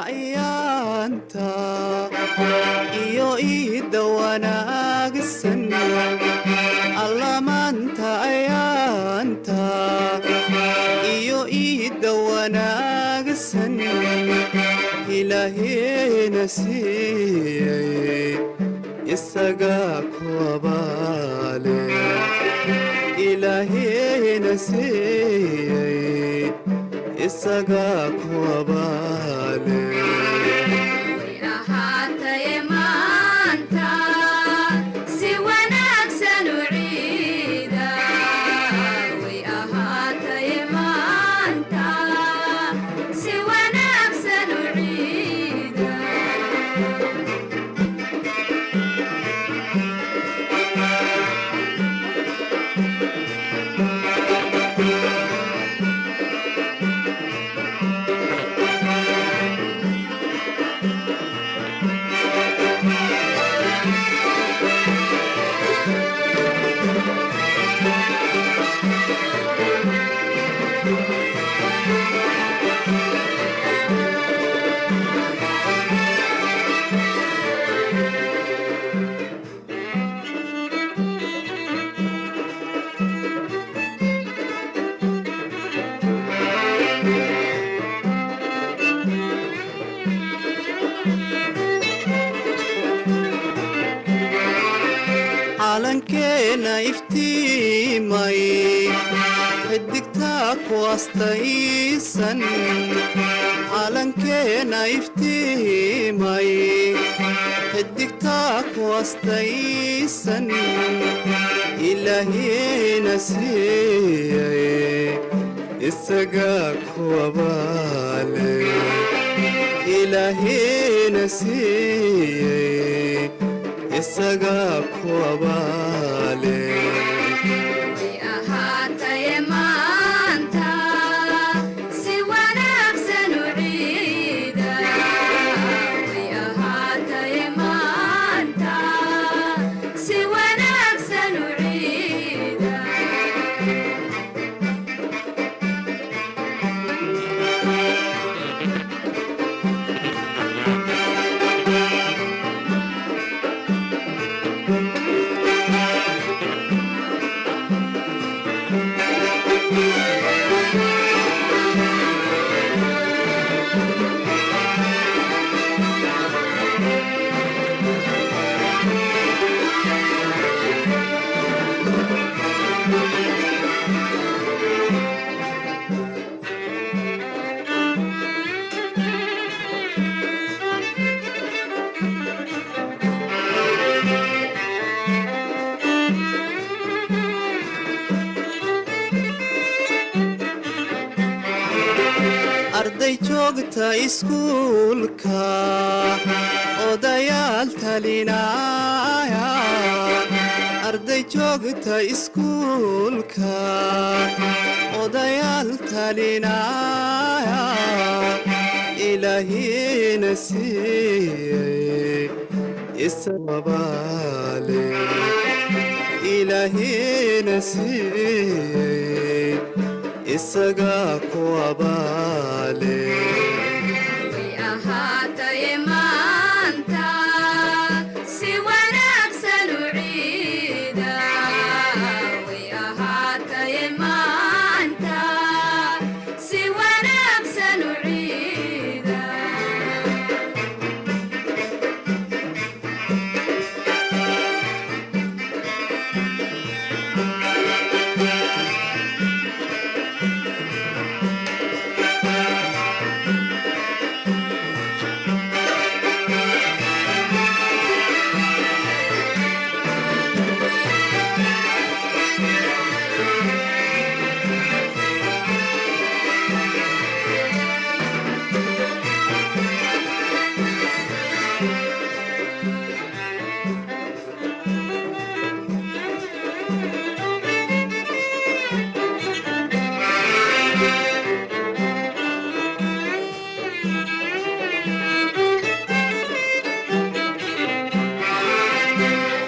Ayaanta iyo iidda wanaagsan, alla maanta ayaanta iyo iidda wanaagsan Ilaahena siiyey, isagaa ku abaale. Ilaahena siiyey, isagaa ku abaale. Way ahaataye maanta si wanaagsan u ciida. Way ahaataye maanta si wanaagsan u ciida. Calankeena iftiimay, xidigtaa ku astaysan. Calankeena iftiimay, xidigtaa ku astaysan Ilaahina siiyey, isagaa ku abaale. Ilaahina siiyey, isagaa ku abaale. Way ahaataye maanta si wanaagsan u ciida. Way ahaataye maanta si wanaagsan u ciida. Arday joogta iskuulka, odayaal talinaya. Arday joogta iskuulka, odayaal talinaya Ilaahina siiyey, isabaale. Ilaahina siiyey, isagaa ku abaale. Way ahaataye maanta si wanaagsan u ciida. Way ahaataye maanta si wanaagsan u ciida.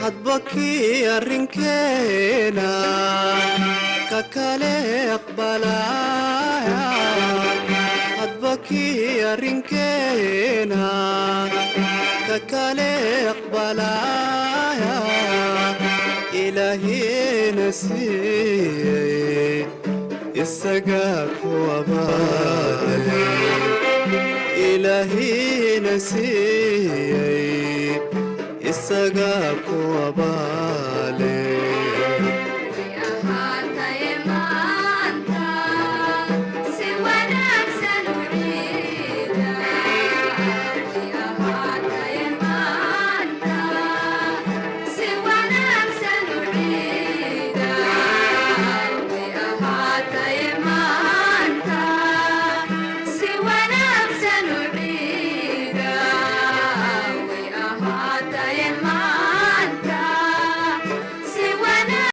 Hadba kii arrinkeena ka kale aqbalaya, hadba Kii arrinkeena ka kale aqbalaya ilaahina siiyey isaga ku abaale, ilaahina siiyey isaga ku abaale.